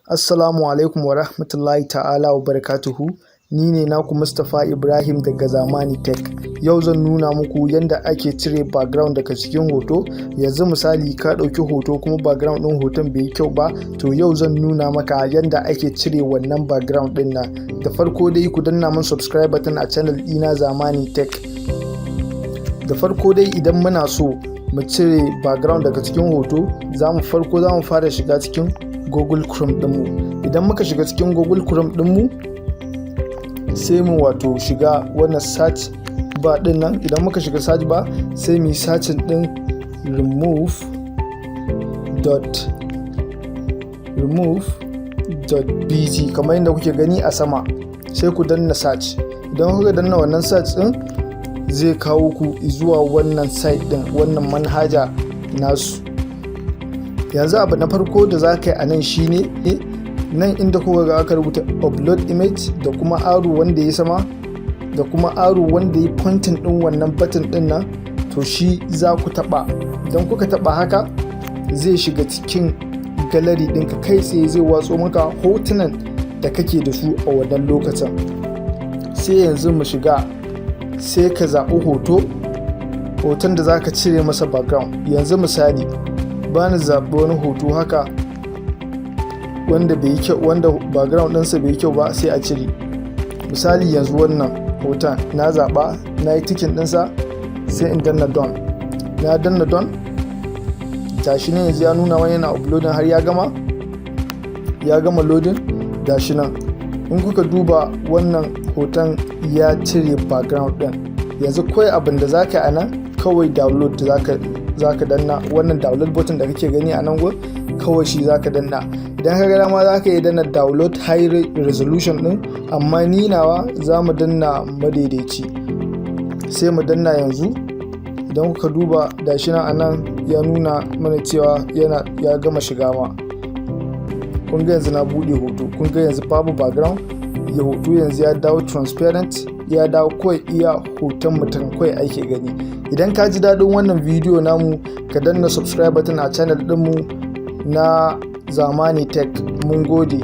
Assalamu alaikum wa rahmatullahi ta'ala wa barakatuhu. Ni ne naku Mustapha Ibrahim daga Zamani Tech. Yau zan nuna muku yadda ake cire background daga cikin hoto. Yanzu misali, ka ɗauki hoto kuma background ɗin hoton bai yi kyau ba, to yau zan nuna maka yadda ake cire wannan background ɗin nan. Da farko dai, ku danna mun subscribe button a channel ɗina, Zamani Tech. Da farko dai, idan muna so mu cire background daga cikin hoto, za mu farko za mu fara shiga cikin Google Chrome ɗinmu. Idan muka shiga cikin Google Chrome ɗinmu, sai mu wato shiga wannan search bar ɗin nan. Idan muka shiga search bar, sai mu yi searching ɗin remove.bg kamar yadda kuke gani a sama, sai ku danna search. Idan kuka danna wannan search ɗin, zai kawo ku zuwa wannan site ɗin, wannan manhaja nasu. Yanzu abu na farko da za ka yi a nan shine nan inda kuka ga aka rubuta "upload image" da kuma arrow wanda ya sama da kuma arrow wanda ya pointing din wannan button din nan, to shi za ku taba. Idan kuka taba haka, zai shiga cikin gallery ɗinka kai tsaye, zai watso maka hotunan da kake da su a wannan lokacin. Sai yanzu mu shiga, sai ka zaɓi hoto, hoton da za ka cire masa background. Yanzu misali, bani zaɓi wani hoto haka wanda bai yi kyau, wanda background ɗinsa bai yi kyau ba, sai a cire. Misali, yanzu wannan hoton na zaɓa, na yi ticking ɗinsa, sai in danna "done". Na danna "done", gashi ne yanzu ya nuna wani yana uploading har ya gama, ya gama loading. Gashi nan, in kuka duba, wannan hoton ya cire background ɗin. Yanzu kawai abin da zaka yi a nan, kawai download zaka danna. Wannan download button da kake gani a nan gun, kawai shi zaka danna. Idan ka ga dama, zaka iya danna download high resolution din, amma ni nawa za mu danna madaidaici. Sai mu danna. Yanzu idan kuka duba da shi nan, anan ya nuna mana cewa yana ya gama shiga ma. Kun ga yanzu na bude hoto, kun ga yanzu babu background ya hoto, yanzu ya dawo transparent, ya dawo kawai iya hoton mutum kawai ake gani. Idan ka ji daɗin wannan bidiyo namu, ka danna subscribe button a channel ɗinmu na Zamani Tech. Mun gode.